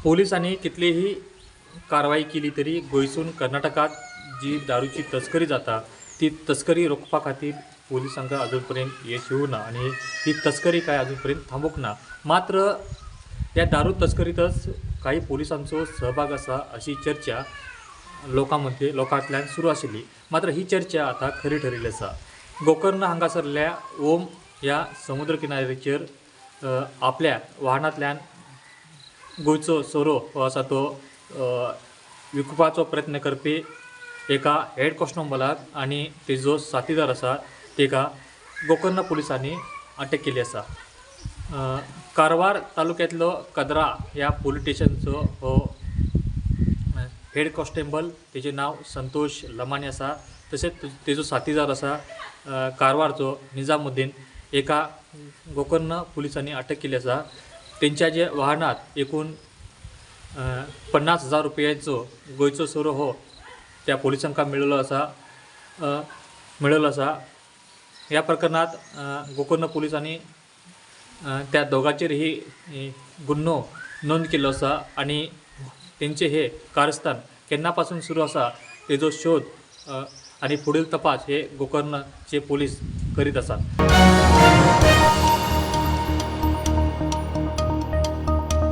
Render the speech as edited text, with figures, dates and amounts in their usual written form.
पोलिसांनी कितलीही कारवाई केली तरी गोंयसून कर्नाटकात जी दारूची तस्करी जाता ती तस्करी रोखपा खातीर पोलिसांक अजून पर्यंत यश येवंक ना आनी ती तस्करी काय अजून पर्यंत थांबूंक ना. मात्र ह्या दारू तस्करीतच काही पोलिसांचो सहभाग आसा अशी चर्चा लोकां मदीं लोकांतल्यान सुरू आशिल्ली. मात्र ही चर्चा आतां खरी ठरिल्ली आसा. गोकर्ण हांगासरल्या ओम ह्या समुद्र किनाऱ्याचेर आपल्या वाहनांतल्यान गोंयचो सोरो हो आसा तो विकपाचो प्रयत्न करपी एका हेड कॉन्स्टेबलाक आनी तेजो साथीदार आसा तेका गोकर्ण पुलिसांनी अटक केल्ली आसा. कारवार तालुक्यांतलो कदरा ह्या पुलीस स्टेशनचो हो हेड कॉन्स्टेबल, तेजें नांव संतोष लमाणी आसा. तशेंच तेजो साथीदार आसा कारवारचो निजामुद्दीन, एका गोकर्ण पुलिसांनी अटक केल्ली आसा. तेंच्या जे वाहनांत एकूण 50,000 रुपयांचो गोंयचो सोरो हो त्या पोलिसांक मेळिल्लो आसा मेळिल्लो आसा. ह्या प्रकरणांत गोकर्ण पुलिसांनी त्या दोगांचेरही गुन्हो नोंद केल्लो आसा आनी तेंचे हे कारस्थान केन्ना पासून सुरू आसा तेजो शोध आनी फुडील तपास हे गोकर्णचे पोलीस करीत आसात.